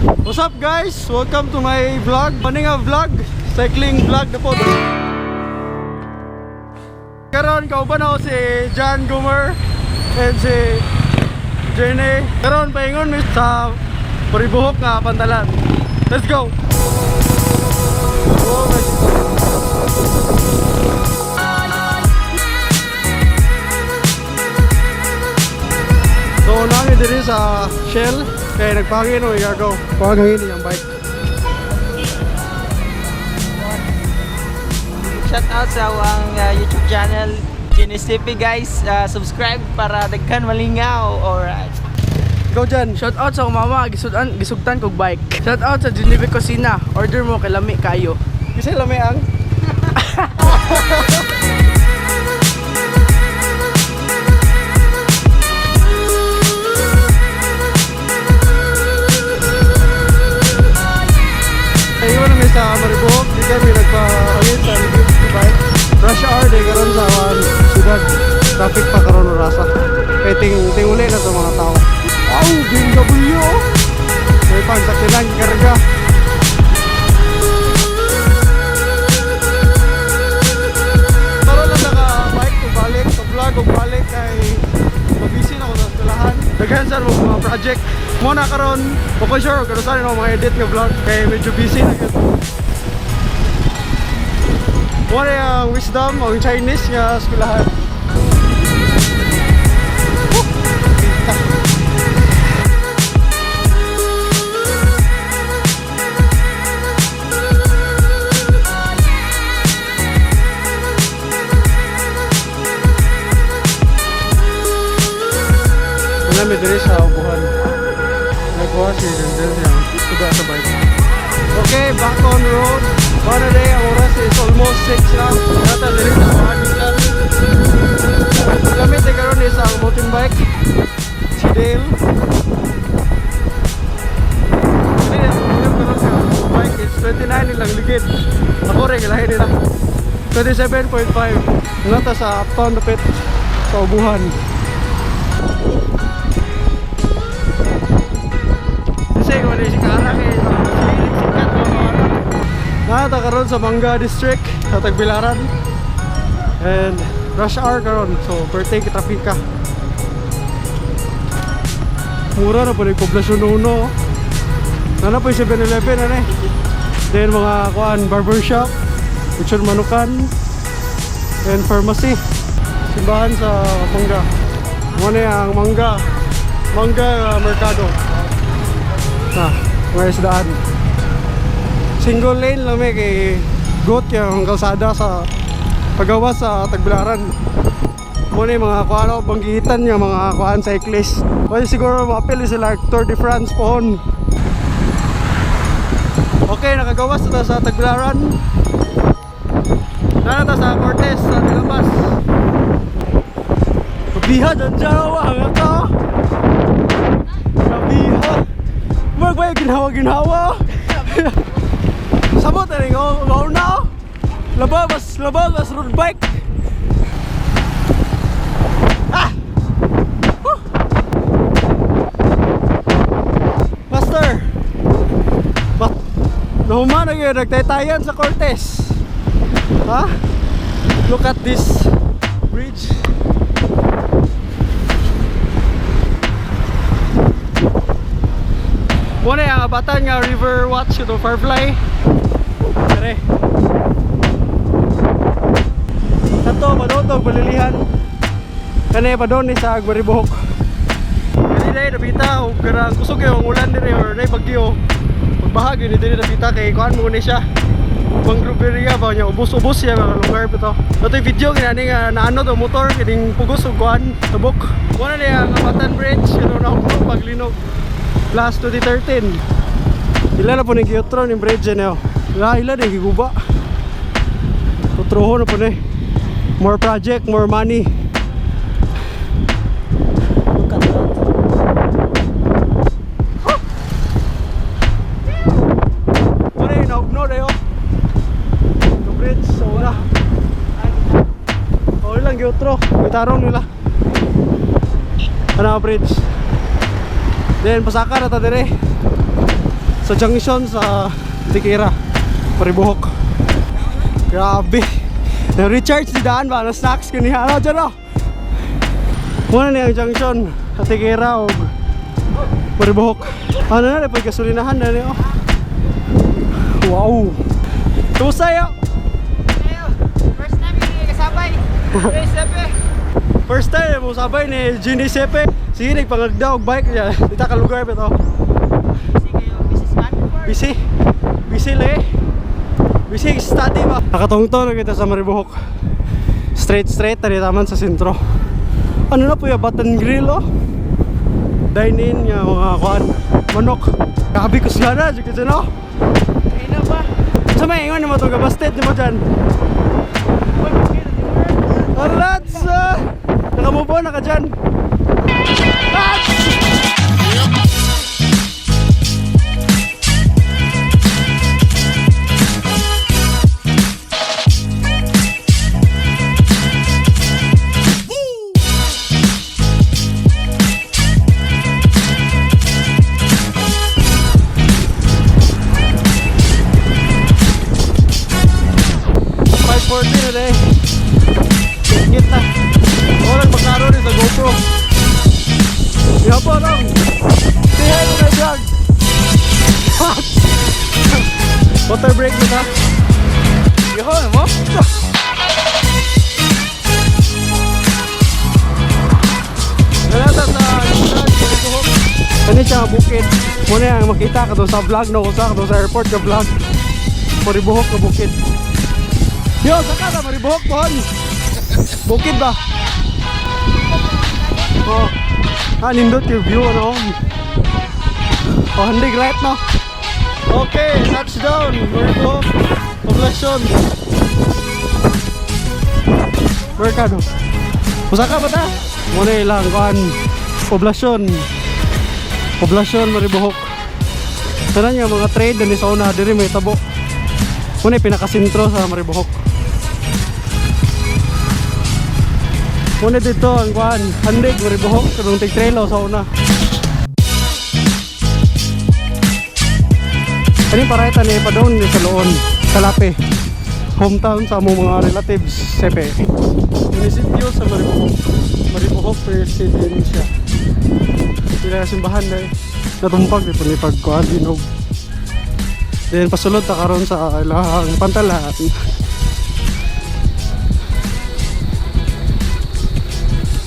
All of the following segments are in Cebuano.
What's up, guys? Welcome to my vlog. Kani nga vlog, cycling vlog na po. Karon kauban ako si John Gumer and si Jenny. Karon paingon mi sa Maribojoc nga pantalan. Let's go! Oh, guys. So, nami diri sa Shell kay nagpangin o igagaw. Pangin ang bike. Shout out sa awang YouTube channel Genesipi, guys. Subscribe para daghan malingaw. Alright. Go dyan. Shout out sa akong mama, gisudan, gisugtan kog bike. Shout out sa Genevieve Cocina, order mo kay lami kayo. Kasi lami ang Ayun namin sa Maribojoc, di kami nagpa-angin sa Libib bike. Rush hour di karon sa one syudad. Traffic pa karon rasa. Kay ting tinguli na sa mga tao. Wow, BMW, oh. May pagsakinan karga. Karon lang naka-bike ko balik, sa vlog ko balik kay mabisi na ako sa eskwelahan. Daghan sa mga project. Mo na karon, wa ko sure kung saan ako mga edit nga vlog kay medyo busy na gyud. Mo na ang wisdom ang Chinese nga eskwelahan. Woo! Kita. Wala mi diri sa ubuhan. Nagkuha si Denzel siyang suga sa bike. Okay, back on road. Para day, ang oras is almost 6 na. Nata diri sa ubuhan dito. Gamit ni karon is ang mountain bike. Si Dale. Hindi na, karon sa bike is 29 nilang ligid. Ako rin, lahi nila. 27.5. Nata sa uptown dapit sa ubuhan. Kasi kung ano si Kara kay sikat mo mga Nata karon sa Mangga District sa Tagbilaran. And rush hour karon, so birthday trafika. Mura na po yung poblasyon uno. Nana po yung 7-Eleven ano eh. Then mga kuan barber shop, lechon manukan, and pharmacy. Simbahan sa Mangga. Muna ang Mangga. Mangga Mercado. Na, mga isdaan. Single lane lang may kay goat yung kalsada sa pagawa sa Tagbilaran. Muna yung mga kuan oh, banggitan yung mga kuan cyclist. Kasi siguro mapili sila Tour de France pohon. Okay, nakagawas na ta sa Tagbilaran. Nana ta sa Cortes, sa Tilabas. Kabiha dyan dyan, ang ka. Kabiha. Marag ba yung ginhawa ginhawa? Sabot na rin, oh, na oh. Laba, mas road bike. Ah! Woo! Master! Ba Nahuman na yun, nagtaytayan sa Cortes. Ha? Look at this bridge. Muna yung abatan nga River Watch ito, Firefly. Tere. Kato, padotog, balilihan. Kani padon ni sa Maribojoc. Kani dahil napita, og karang kusog yung ulan dire or nay bagyo. Pagbahag yun diri napita kay kuan mo ni siya. Mangrove area ba niya ubos-ubos siya mga lugar pa to. Ato yung video kinani nga naano to motor kining pugos og kuan tabok. Muna niya ang Abatan Bridge ito na hugno paglinog last 2013. Ila na po ning giutro ning bridge niyo. Ila ila din giguba. Tutroho na po ni. More project, more money. Look at that. Muna yung naugno na yun. The bridge sa una. Okay lang, giutro. May tarong nila. Ano ang bridge? Then, pasaka na ta dire. Sa junction sa Antequera, Maribojoc. Grabe. Na-recharge di daan ba? Na snacks kaniya. Ano dyan, oh? Muna ni ang junction. Antequera o Maribojoc. Ano na, pag gasolinahan na niyo. Wow. Kumusta yo? First time yung kasabay. Giuseppe. First time mo sabay ni Genie Sepe. Sige, nagpangagda og bike niya. Dita ka lugar ba to? Busy kayo, businessman? Busy. Busy le. Busy study ba? Nakatungtong na kita sa Maribojoc. Straight straight tani taman sa sentro. Ano na po yung Button Grill, oh? Dine in nga mga kuan manok. Grabe ko siya na, jud no? Ay na ba? Sa may ingon mo to gabasted nimo dyan. Alright, nakamove on na ka dyan. Ah! 5:40 na eh. Ingit na. Walang maklaro rin sa GoPro. Yan po, Rong. Say hi to my vlog. Water break na ta. Yun mo? Nanata sa Kani siya nga bukid. Muna yung makita ka doon sa vlog no, sa doon sa airport ka vlog. Maribojoc ka bukid. Yo, saka na Maribojoc pohon. Bukid ba? Oh. Ah, nindot yung view ano. Oh, handig right no. Okay, touchdown. Maribojoc. Poblasyon. Merkado. Usaka ba ta? Muna ilang kuan poblasyon. Poblasyon Maribojoc. Tanan nga mga trade dinhi sa una diri may tabo. Muna pinakasentro sa Maribojoc. Muna dito ang kuan handig Maribojoc kanang tig trailer sa una. Kani pareta ni padong ni sa Loon, Calape. Hometown sa among mga relatives, Sepe. Munisipyo sa Maribojoc. Maribojoc Presidencia. Sila simbahan na eh. Natumpag di po ni pagkuhan hinog. Then pasulod ta karon sa ilahang pantalan.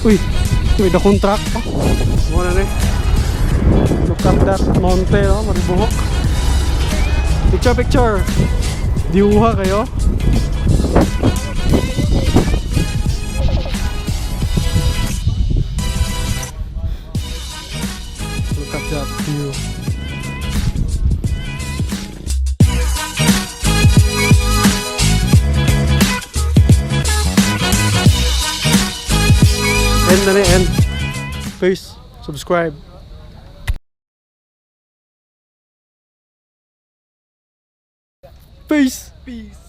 Uy, may dakong truck pa. Muna na eh. Look at that mountain, oh, Maribojoc. Picture, picture. Diuha kayo. Look at that view. End na ni end. Please subscribe. Peace. Peace.